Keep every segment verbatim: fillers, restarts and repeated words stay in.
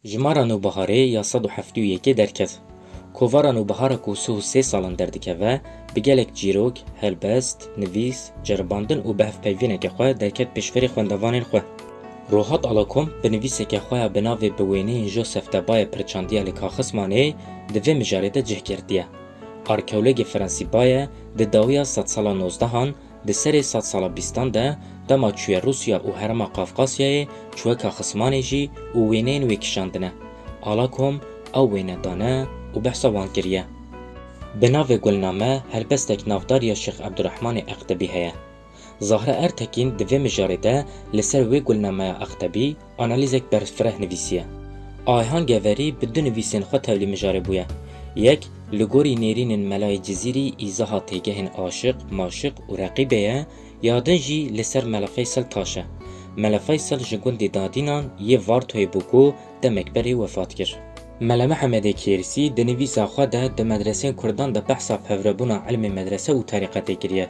Jimara Nûbiharê ya sed û heftê û yekê derket. Kovara Nûbihara ku sih û sê salan derdikeve, bi gelek çîrok, helbest, nivîs, ceribandin û bihevpeyvîneke xwe derket pêşverê xwendevanên xwe. Rohat Alakom bi nivîseke xwe ya bi navê Bi wêneyên Josef Tebaye pirçandiye li Kaxismanê, di vê mijarê de cih girtiye. Arkeologê Frensî Baye di dawiya sedsala nozdehan, di serê sedsala bîstan de dema çûye Rûsya û herêma Qafqasyayê, çûye Kaxismanê jî û wêneyên wê kişandine. Alakom ew wêne dane û behsa wan kiriye. Bi navê Gulname helbestek navdar ya Şêx Ebdurehmanê Eqtebî heye. Zahra Ertekîn di vê mijarê de li ser wê Gulnameya Eqtebî analîzek berfireh nivîsiye. Ayhan Geverî bi du nivîsên xwe tevlî mijarê bûye. Yek, li gorî nêrînên Melayê Cizîrî îzaha têgehên Aşiq, Maşiq û Reqîbê ye, ya din jî li ser Mele Feysel Taş e. Mele Feysel ji gundê Dadînan yê Vartoyê bû ku demek berê wefat kir. Mele Mihemedê Kêrsî di nivîsa xwe de di medresên Kurdan de behsa fevrebûna ilmê medrese û terîqetê kiriye.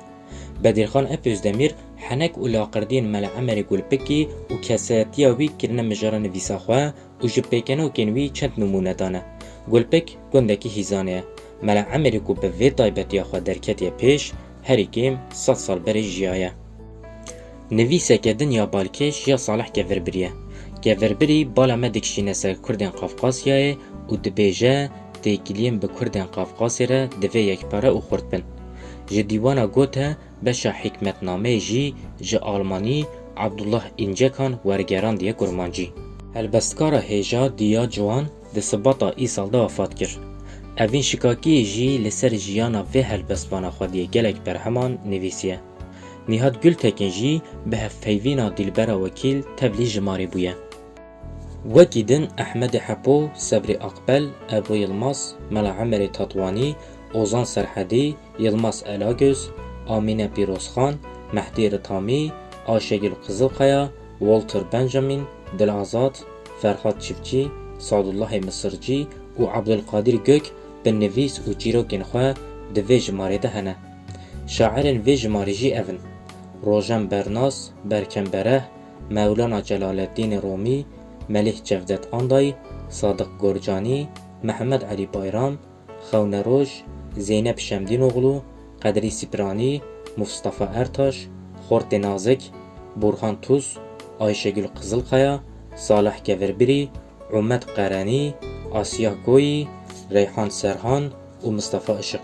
Bedîrxan Ep Özdemîr henek û laqirdiyên Mele Emerê Gulpikî û kesayetiya wî kirine mijara nivîsa xwe û ji pêkenokên wî çend nimûne dane. Gulpik gundekî Hîzanê ye. Mele Emerî ku bi vê taybetiya xwe derketiye pêş, herî kêm sed sal berê jiyaye. Nivîseke din ya balkêş ya Salih Kevirbirî ye. Kevirbirî bala me dikişîne ser Kurdên Qafqasyayê û dibêje, têkiliyên bi Kurdên Qafqasê re divê yekpare û xurt bin. Ji dîwana Gote beşa Hikmetnameyê jî ji almanî Abdullah Încekan wergerandiye kurmancî. Helbestkara hêja Diya Ciwan di Sibata îsal de wefat kir. Evîn Şikakiyê jî li ser jiyana vê helbestvana xwediyê gelek berheman nivîsiye. Nîhat Gultekin jî bi hevpeyvîna Dîlbera Wekîl tevlî jimarê bûye. Wekî din Ehmedê Hepo, Sevrî Aqbel, Ebû Yilmaz, Mela Emerê Tatwanî, Ozan Serhedî, Yilmaz Elagöz, Amîne Pîrozxan, Mehdî Ritamî, Ayşegül Qizilkaya, Walter Benjamin, Dilazad, Ferhat Çiftçî, Sadullahê Misircî û Abdulkadir Gök bi nivîs û çîrokên xwe di vê jimarê de hene. Şairên vê jimarê jî ev in: Rojen Bernas, Berkem Bereh, Mewlana Celaleddînê Romî, Melih Cevdet Anday, Sadiq Gorcanî, Mehmet Elî Bayram, Xewneroj, Zeynep Şemdînoğlu, Qedrî Sîpranî, Mustafa Ertaş, Xortê Nazik, Burhan Tuz, Ayşegül Qizilkaya, Salih Kevirbirî, Umed Qerenî, Asya Koyî, Reyhan Serhan û Mistefa Işık.